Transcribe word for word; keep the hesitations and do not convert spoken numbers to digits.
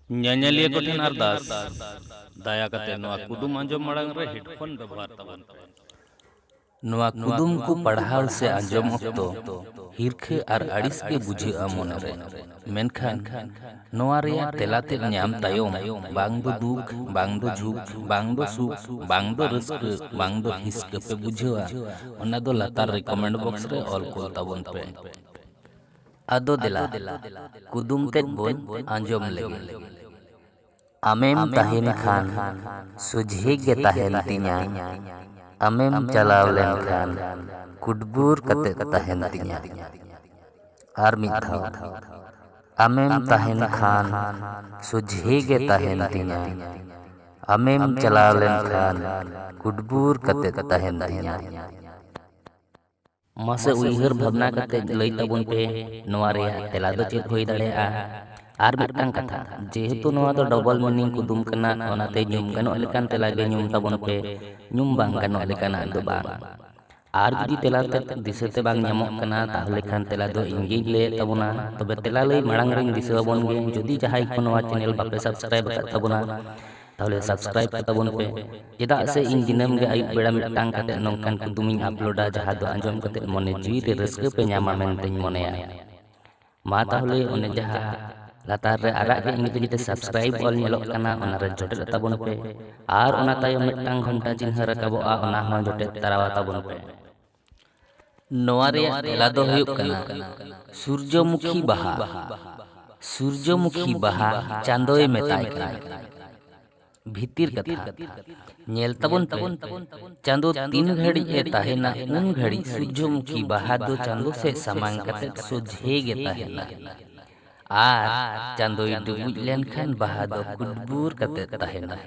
ᱧᱮᱧᱮᱞᱤᱭᱟᱹ ᱠᱚᱴᱷᱮᱱ ᱟᱨᱫᱟᱥ, ᱫᱟᱭᱟ ᱠᱟᱛᱮ ᱱᱚᱣᱟ ᱠᱩᱫᱩᱢ ᱟᱸᱡᱚᱢ ᱢᱟᱲᱟᱝ ᱨᱮ ᱦᱮᱰᱯᱷᱳᱱ ᱵᱮᱵᱚᱦᱟᱨ ᱛᱟᱵᱚᱱ ᱯᱮ᱾ ᱱᱚᱣᱟ ᱠᱩᱫᱩᱢ ᱠᱚ ᱯᱟᱲᱦᱟᱣ ᱥᱮ ᱟᱸᱡᱚᱢ ᱚᱠᱛᱚ ᱦᱤᱨᱠᱷᱟᱹ ᱟᱨ ᱟᱹᱲᱤᱥ ᱜᱮ ᱵᱩᱡᱷᱟᱹᱜᱼᱟ ᱢᱚᱱᱮᱨᱮ, ᱢᱮᱱᱠᱷᱟᱱ ᱱᱚᱣᱟ ᱨᱮᱭᱟᱜ ᱛᱮᱞᱟ ᱛᱮᱫ ᱧᱟᱢ ᱛᱟᱭᱚᱢ ᱵᱟᱝ ᱫᱚ ᱫᱩᱠ, ᱵᱟᱝ ᱫᱚ ᱡᱷᱩᱠ, ᱵᱟᱝ ᱫᱚ ᱥᱩᱠ, ᱵᱟᱝ ᱫᱚ ᱨᱟᱹᱥᱠᱟᱹ, ᱵᱟᱝ ᱫᱚ ᱦᱤᱥᱠᱟᱹ ᱯᱮ ᱵᱩᱡᱷᱟᱹᱣᱟ, ᱚᱱᱟ ᱫᱚ ᱞᱟᱛᱟᱨ ᱨᱮ ᱠᱚᱢᱮᱱᱴ ᱵᱚᱠᱥ ᱨᱮ ᱚᱞ ᱠᱩᱞ ᱛᱟᱵᱚᱱ ᱯᱮ᱾ ᱟᱫᱚ ᱫᱮᱞᱟ, ᱠᱩᱫᱩᱢ ᱛᱮᱫ ᱵᱚᱱ ᱟᱸᱡᱚᱢ ᱞᱮᱜᱮ᱾ ᱟᱢᱮᱢ ᱛᱟᱦᱮᱱ ᱠᱷᱟᱱ ᱥᱚᱡᱷᱮ ᱜᱮ ᱛᱟᱦᱮᱱ ᱛᱤᱧᱟ, ᱟᱢᱮᱢ ᱪᱟᱞᱟᱣ ᱞᱮᱱᱠᱷᱟᱱ ᱠᱩᱰᱵᱩᱨ ᱠᱟᱛᱮ ᱛᱟᱦᱮᱱ ᱛᱤᱧᱟ᱾ ᱟᱨ ᱢᱤᱫ ᱫᱷᱟᱣ, ᱟᱢᱮᱢ ᱛᱟᱦᱮᱱ ᱠᱷᱟᱱ ᱥᱚᱡᱷᱮ ᱜᱮ ᱛᱟᱦᱮᱱ ᱛᱤᱧᱟ, ᱟᱢᱮᱢ ᱪᱟᱞᱟᱣ ᱞᱮᱱᱠᱷᱟᱱ ᱠᱩᱰᱵᱩᱨ ᱠᱟᱛᱮ ᱛᱟᱦᱮᱱ ᱛᱤᱧᱟ᱾ ᱢᱟᱥᱮ ᱩᱭᱦᱟᱹᱨ ᱵᱷᱟᱵᱽᱱᱟ ᱠᱟᱛᱮ ᱞᱟᱹᱭ ᱛᱟᱵᱚᱱ ᱯᱮ, ᱱᱚᱣᱟ ᱨᱮᱭᱟᱜ ᱛᱮᱞᱟ ᱫᱚ ᱪᱮᱫ ᱦᱩᱭ ᱫᱟᱲᱮᱭᱟᱜᱼᱟ? ᱟᱨ ᱢᱤᱫᱴᱟᱝ ᱠᱟᱛᱷᱟ, ᱡᱮᱦᱮᱛᱩ ᱱᱚᱣᱟ ᱫᱚ ᱰᱚᱵᱚᱞ ᱢᱤᱱᱤᱝ ᱠᱩᱫᱩᱢ ᱠᱟᱱᱟ, ᱚᱱᱟᱛᱮ ᱧᱩᱢ ᱜᱟᱱᱚᱜ ᱞᱮᱠᱟᱱ ᱛᱮᱞᱟ ᱜᱮ ᱧᱩᱢ ᱛᱟᱵᱚᱱ ᱯᱮ, ᱧᱩᱢ ᱵᱟᱝ ᱜᱟᱱᱚᱜ ᱞᱮᱠᱟᱱᱟᱜ ᱫᱚ ᱵᱟᱝ᱾ ᱟᱨ ᱡᱩᱫᱤ ᱛᱮᱞᱟ ᱛᱮᱫ ᱫᱤᱥᱟᱹ ᱛᱮ ᱵᱟᱝ ᱧᱟᱢᱚᱜ ᱠᱟᱱᱟ, ᱛᱟᱦᱚᱞᱮ ᱠᱷᱟᱱ ᱛᱮᱞᱟ ᱫᱚ ᱤᱧ ᱜᱤᱧ ᱞᱟᱹᱭᱮᱫ ᱛᱟᱵᱚᱱᱟ᱾ ᱛᱚᱵᱮ ᱛᱮᱞᱟ ᱞᱟᱹᱭ ᱢᱟᱲᱟᱝ ᱨᱤᱧ ᱫᱤᱥᱟᱹ ᱟᱵᱚᱱ ᱜᱮ, ᱡᱩᱫᱤ ᱡᱟᱦᱟᱸᱭ ᱠᱚ ᱱᱚᱣᱟ ᱪᱮᱱᱮᱞ ᱵᱟᱯᱮ ᱥᱟᱵᱥᱠᱨᱟᱭᱤᱵ ᱟᱠᱟᱫ ᱛᱟᱵᱚᱱᱟ, ᱛᱟᱦᱚᱞᱮ ᱥᱟᱵᱥᱠᱨᱟᱭᱤᱵ ᱠᱟᱛᱟᱵᱚᱱ ᱯᱮ, ᱪᱮᱫᱟᱜ ᱥᱮ ᱤᱧ ᱫᱤᱱᱟᱹᱢ ᱜᱮ ᱟᱹᱭᱩᱵ ᱵᱮᱲᱟ ᱢᱤᱫᱴᱟᱝ ᱠᱟᱛᱮ ᱱᱚᱝᱠᱟᱱ ᱠᱩᱫᱩᱢᱤᱧ ᱟᱯᱞᱳᱰᱟ, ᱡᱟᱦᱟᱸ ᱫᱚ ᱟᱸᱡᱚᱢ ᱠᱟᱛᱮ ᱢᱚᱱᱮ ᱡᱤᱣᱤ ᱨᱮ ᱨᱟᱹᱥᱠᱟᱹ ᱯᱮ ᱧᱟᱢᱟ ᱢᱮᱱᱛᱮᱧ ᱢᱚᱱᱮᱭᱟ᱾ ᱢᱟ ᱛᱟᱦᱚᱞᱮ ᱚᱱᱮ ᱡᱟᱦᱟᱸ ᱞᱟᱛᱟᱨ ᱨᱮ ᱟᱨᱟᱜ ᱜᱮ ᱤᱝᱨᱮᱡᱤ ᱛᱮ ᱥᱟᱵᱥᱠᱨᱟᱭᱤᱵ ᱚᱞ ᱧᱮᱞᱚᱜ ᱠᱟᱱᱟ, ᱚᱱᱟ ᱨᱮ ᱡᱚᱴᱮᱫ ᱛᱟᱵᱚᱱ ᱯᱮ ᱟᱨ ᱚᱱᱟ ᱛᱟᱭᱚᱢ ᱢᱤᱫᱴᱟᱝ ᱜᱷᱚᱱᱴᱟ ᱪᱤᱱᱦᱟᱹ ᱨᱟᱠᱟᱵᱚᱜᱼᱟ, ᱚᱱᱟ ᱦᱚᱸ ᱡᱚᱴᱮᱫ ᱛᱟᱨᱟᱣᱟ ᱛᱟᱵᱚᱱ ᱯᱮ᱾ ᱱᱚᱣᱟ ᱨᱮᱭᱟᱜ ᱛᱮᱞᱟ ᱫᱚ ᱦᱩᱭᱩᱜ ᱠᱟᱱᱟ ᱥᱩᱨᱡᱚᱢᱩᱠᱷᱤ ᱵᱟᱦᱟ᱾ ᱥᱩᱨᱡᱚᱢᱩᱠᱷᱤ ᱵᱟᱦᱟ ᱪᱟᱸᱫᱚᱭ ᱢᱮᱛᱟᱭ ᱠᱟᱱᱟ᱾ ᱵᱷᱤᱛᱤᱨ ᱠᱟᱛᱷᱟ, ᱧᱮᱞ ᱛᱟᱵᱚᱱ ᱯᱮ, ᱪᱟᱸᱫᱚ ᱛᱤᱱ ᱜᱷᱟᱹᱲᱤᱡ ᱮ ᱛᱟᱦᱮᱱᱟ, ᱩᱱ ᱜᱷᱟᱹᱲᱤᱡ ᱥᱩᱨᱡᱚᱢᱩᱠᱷᱤ ᱵᱟᱦᱟ ᱫᱚ ᱪᱟᱸᱫᱚ ᱥᱮᱫ ᱥᱟᱢᱟᱝ ᱠᱟᱛᱮ ᱥᱚᱡᱷᱮ ᱜᱮ ᱛᱟᱦᱮᱱᱟ᱾ ᱟᱨ ᱪᱟᱸᱫᱚᱭ ᱰᱩᱵᱩᱡ ᱞᱮᱱᱠᱷᱟᱱ ᱵᱟᱦᱟ ᱫᱚ ᱠᱩᱰᱵᱩᱨ ᱠᱟᱛᱮ ᱛᱟᱦᱮᱱᱟ᱾